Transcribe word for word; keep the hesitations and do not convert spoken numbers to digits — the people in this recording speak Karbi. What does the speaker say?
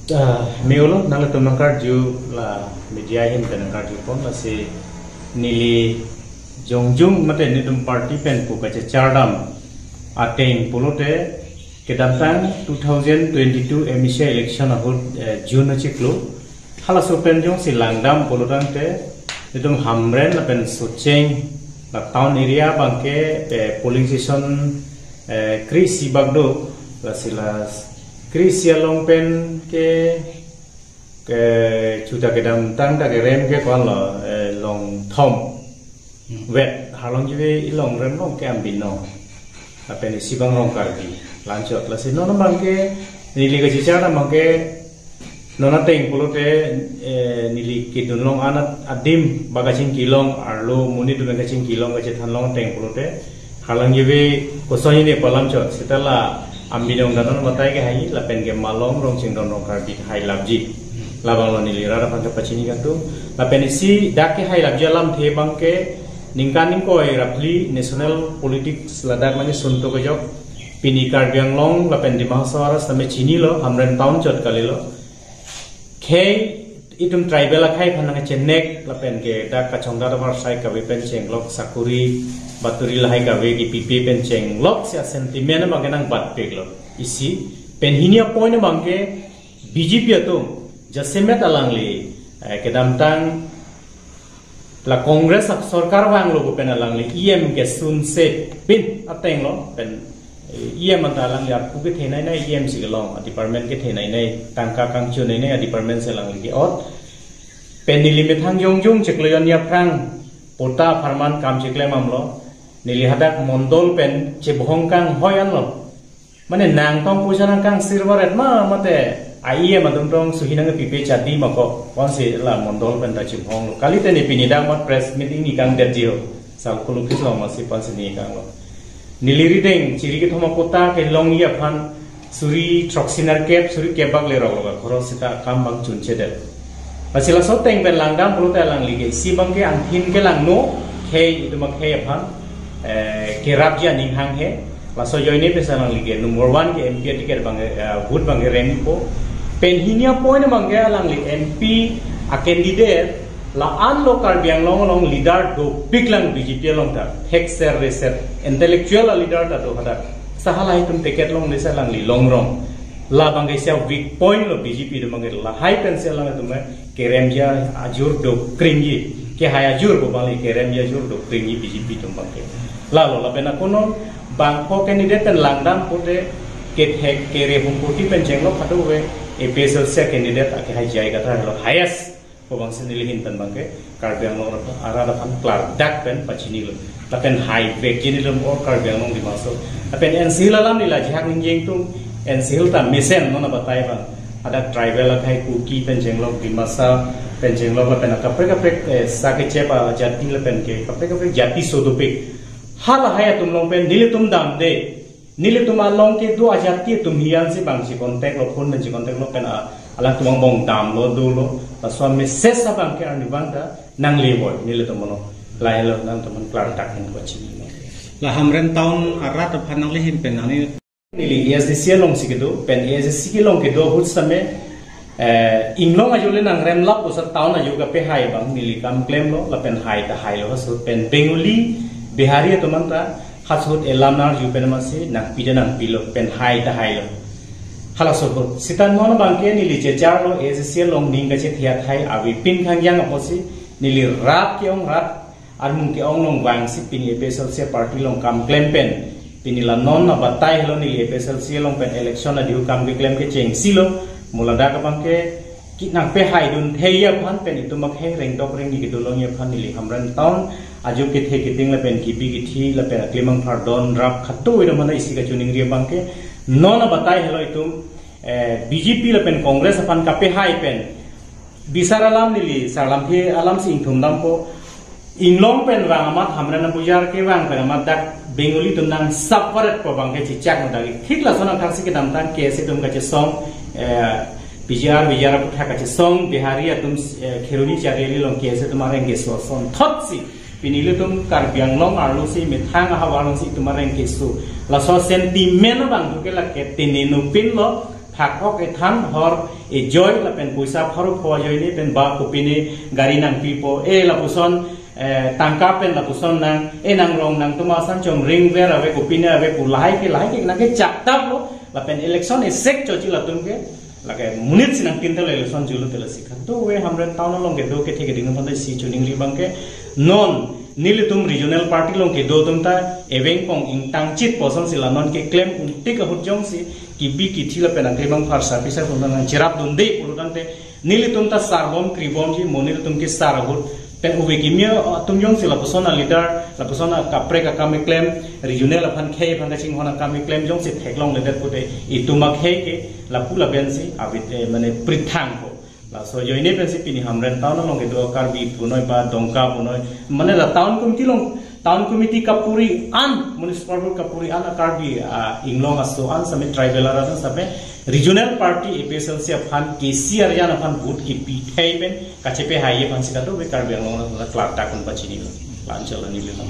Ah, me-olo, nanglitum nangkarju, la media ahin pen nangkarjupon, lasi neli jongjung mate nelitum party pen pu kachechardam ateng pulote kedamtang two thousand twenty-two M A C election ahut, eh, June achiklo, halaso pen jongsi langdam pulotangte nelitum Hamren lapen Socheng la town area abangke, eh, polling station, eh, kre-isi bak do, lasi la kre-isi along pen ke, ke chuta kedamtang ta kerem ke ko-an lo, eh, long thom. Hmm. Vet, harlong jive ilong rem long ke Ambinong. Lapen isi abang Rongkarbi. La-anchot, lasi non abangke neli kachechardam abangke non ateng pulote, eh, neli kedun long anat adim ba kachingki long, arlo monit atum kachingki long, kachethan long ateng pulote, harlong jive kosonji ne pu alam chot, seta la Ambinong ta non batai kehai, lapen ke Malong, Rongchingdon, Rongkarbi hai lapji. Labang lo neli rat aphan kepachini kangtung. Lapen isi dak kehai lapji alamthe abangke ningkan ingkoi ra phli national politics ladak mane suntuk kejok. Pini Karbi Anglong lapen Dima Hasao arat sitame chinilo, Hamren town chot kalilo. Khei itum tribal akhei aphan nangchenek lapen ke dak kachongdat avarsai kave pen chenglok, sakuri baturi lahai kave kipipe pen chenglok si a-sentiment abangke nangbatpiklo. Isi pen hini apoint abangke B J P atum jasemet alangli, eh, kedamtang la Congress asorkar vanglo pu pen alangli E M kesunse pin ateng lo, pen, eh, E M anta alangli arpu kethenei nei, E M si kelong, a-department kethenei nei, tangka kangchunei nei, a-department si alangli ke-ot. Pen neli methang jongjung chiklo jonni aphrang patta apharman kam chiklem damlo, neli hadak mondol pen chebhong kanghoi anlo. Mane nangtong pusi nangkangsir varet ma mate a-E M atum tong suhi nangpipe chadi ma ko, ko-ansi la mondol pen ta chibhonglo. Kalite ne pini dak mat press meet ingni kangdetji ho. Circle office along masi pensi ingni kanglo. Neli rideng chiri kethom apatta kelongji aphan suri throksi nerkep, suri kep bak lerok lo ka, khoros seta kam abang chunchedet. Lasi laso ateng pen langdam pulote alangli ke isi abangke angthin kelangno, khei itum akhei aphan, eh, kerapji aning hanghe. Laso ajoine pensi alangli ke number one ke M P aticket abang, eh, vote abangke rengpo. Pen hini apoint abangke alangli M P a-candidate la-an lo Karbi Anglong along leader dopiklang B J P along ta. Thekser reser intellectual a-leader ta do hadak. Seta halahei atum ticket longle si alangli longrong. Labangke isi a-weak point lo B J P atum abangke, lahai pensi alangtum keremji ajur dokringji. Kehai ajur pu abangli keremji ajur dokringji B J P atum abangke. Lalo lapen ako non bangpho candidate pen langdam pulote kethek kere humpoti pen chenglok kadokave A P H L C candidate akehai J I Kathar lo highest. Ko abangsi neli ahin pen abangke Karbi Anglong arat aphan klardak pen pachinilo. Lapen haivekji nelitum o Karbi Anglong Dima Hasao. Lapen N C Hills alam neli ajahak ningje ingtung, N C Hills ta mesen non abatai abang. Hadak tribal akhei Kuki pen chenglok, Dimasa pen chenglok lapen kaprek kaprek, eh, sakechep ajati lapen ke kaprek kaprek jati so dopik. Halahei atum along pen nelitum damde. Nelitum along kedo ajati atum hiyan si bang si contact lo, phone pen si contact lo pen a, alangtum angbong damlo dolo. Laso message abangke arnivang ta nangle boi nelitum along. Lahelo nangtum aphan klardak pen pachini. La Hamren town arat aphan nangle ahin pen nangli. Neli A S D C alongsi kedo, pen A S D C along kedo ahut sitame, eh, inglong ajo le nangrem lap pusi town ajo kapehai abang neli kam klemlo, lapen hai ta hailo, halaso ahut pen Bengali, Bihari atum anta halaso ahut elam nangarju pen masi nangpi ta nangpilo, pen hai ta hailo. Halaso ahut seta non abangke neli checharlo, A S D C along ning kachethe athai avepin khangjang apotsi neli rat ke-ong, rat armung ke-ong along vangsi pini A P H L C party along kam klem pen pini la non abatai helo, neli A P H L C along pen election adiu kam keklem kechengsi lo. Mo ladak abangke ke nangpehaidun thei aphan pen itum akhei rengdok rengni kedo longji aphan neli Hamren town ajo kethe keting lapen kebi kethe lapen aklimang phardon rap khatu itum aphan isi kachiningri abangke non abatai helo itum, eh, B J P lapen Congress aphan kapehai pen bisar alam neli, sar alamthe alamsi ingthum dampo. Inglong pen vang amat Hamren abujar kevang pen amat dak Bengali atum nangsap varet pu abangke chechak no dak. Thik lason angthak si kedamtang K S A atum kachesong, eh, P G R, V G R aputhak kachesong, Bihari atum, eh, Kheroni Chariali along K S A atum areng keso asonthot si. Pini ilitum Karbi Anglong arlo si methang ahavar along si itum areng keso. Laso sentiment abang duke lake tini nupin lo, Thak ok ethan hor ejoi lapen poisa pharo pho ajoine pen ba kopine gari nangpipo, e lapuson, eh, tangka pen lapuson nang, e nangrong nangtum asan chom ringver ave, kopine ave pu lahai ke lahai ke nangkechaktaplo, lapen election esek chochi latum ke, lake monit si nangpinthelo election julo telo sikha. To we Hamren town along kedo kethe keding aphan si choningri abang ke, non nelitum regional party along kedo atum ta eveng pong ingtangchit pu asonsi la non keklem untik ahut jongsi kibi kithi lapen aklemang pharsa pisa atum nangcherapdunde pulotangte nelitum ta sarbom kribomji, mo nelitum ke sar ahut pen ove kimi atum jongsi lapuson aleader, lapuson akaprek akam keklem, regional aphan khei aphan kachinghon akam keklem jongsi theklongledet pute itum akhei ke lapu labensi abit, eh, mane prithangpo. Laso ajoine pensi pini Hamren town along kedo Karbi punoi ba Dongka punoi, mane la town committee along, town committee kapuri an, municipal board kapuri an a-Karbi, ah, inglong aso an same tribal arat an same regional party A P H L C aphan K C R Jan aphan vote kipithei pen kachepehai aphansi kadokave Karbi Anglong arat klardak un pachinilo. La-anchot la neli lam.